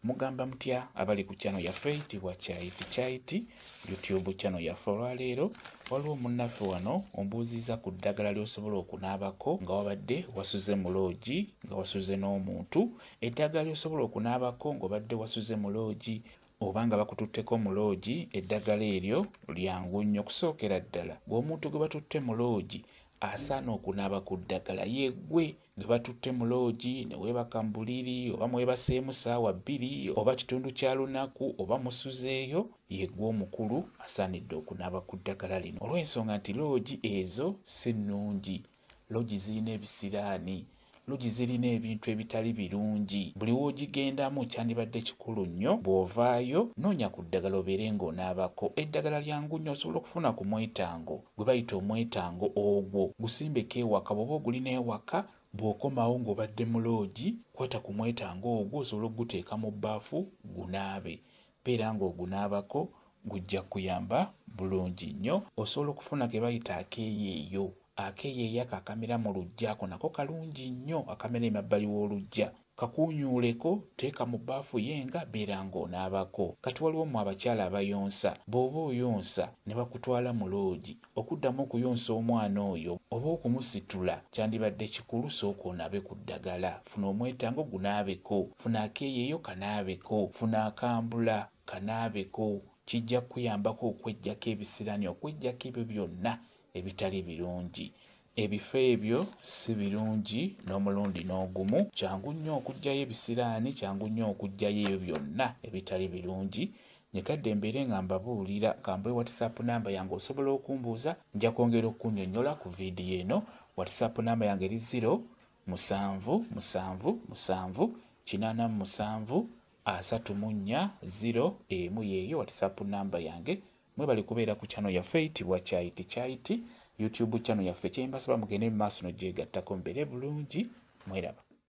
Mugamba mutya abali ku channel yaffe eyitibwa Kyayiti Kyayiti YouTube channel yaffe. Olwaleero waliwo munnaffe wano ombuuzizza ku ddagala ly'osobola okunaabako nga wabadde wasuze mu loogi, nga wasuze n'omuntu. Eddagala ly'osobola okunaabako ng'obadde wasuze mu loogi oba nga bakututteko mu loogi, eddagala eryo lyangu nnyo. Okusookera ddala, ng'omuntu gwe batutte mu loogi asaana okunaaba ku ddagala yeggwe gwe batutte mu loogi ne weebaka mu buliri oba mwebaseemu ssaawa bbiri oba kitundu kya lunaku oba musuzeeyo, yeggwe omukulu asaanidde okunaaba ku ddagala lino olw'ensonga nti loogi ezo si nnungi. Loogi zirina ebisiraani, loogi zirina ebintu ebitali birungi. Buli w'ogigendamu kyandibadde kikulu nnyo bw'ovaayo noonya ku ddagala obeere ng'onaabako. Eddagala lyangu nnyo, osobola okufuna ku mwetango gwe bayita omwetango ogwo gusimbeko ewaka. Bw'oba ogulina ewaka, bw'okomawo ng'obadde mu loogi, kwata ku mwetango ogwo, osobola okuguteeka mu bbaafu gunaabe. Beera ng'ogunaabako, gujja kukuyamba bulungi nnyo. Osobola okufuna ke bayita akeeyeeyo. Akeeyeeyo ako akamera mu luggya ako nako kalungi nnyo, akamera emabbali w'oluggya. Kakuunyuuleko, teeka mu bbaafu yenga, beera ng'onaabako. Kati waliwo mmwe abakyala abayonsa, bw'oba oyonsa ne bakutwala mu loogi, okuddamu okuyonsa omwana oyo oba okumusitula kyandibadde kikulu sooka onaabe ku ddagala. Funa omwetango gunaabeko, funa akeeyeeyo kanaabeko, funa akambula kanaabeko. Kijja kukuyambako okweggyako ebisiraani, okweggyako ebyo byonna ebitali birungi. Ebifo ebyo si birungi n'omulundi n'ogumu. Kyangu nnyo okuggyayo ebisiraani, kyangu nnyo okuggyayo ebyo byonna ebitali birungi. Nyegadde mbeere nga mbabuulira, kambawe WhatsApp namba yange osobola okumbuuza, nja kwongera okukunnyonnyola ku vidiyo eno. WhatsApp namba yange eri 0 7 7 7 87 34 0 emu, yeeyo WhatsApp namba yange. Mwebale kubeera ku channel yaffe eyitibwa Kyayiti Kyayiti YouTube channel yaffe. Kyembasaba mugende mu maaso nogyegattako, mubeere bulungi, mweraba.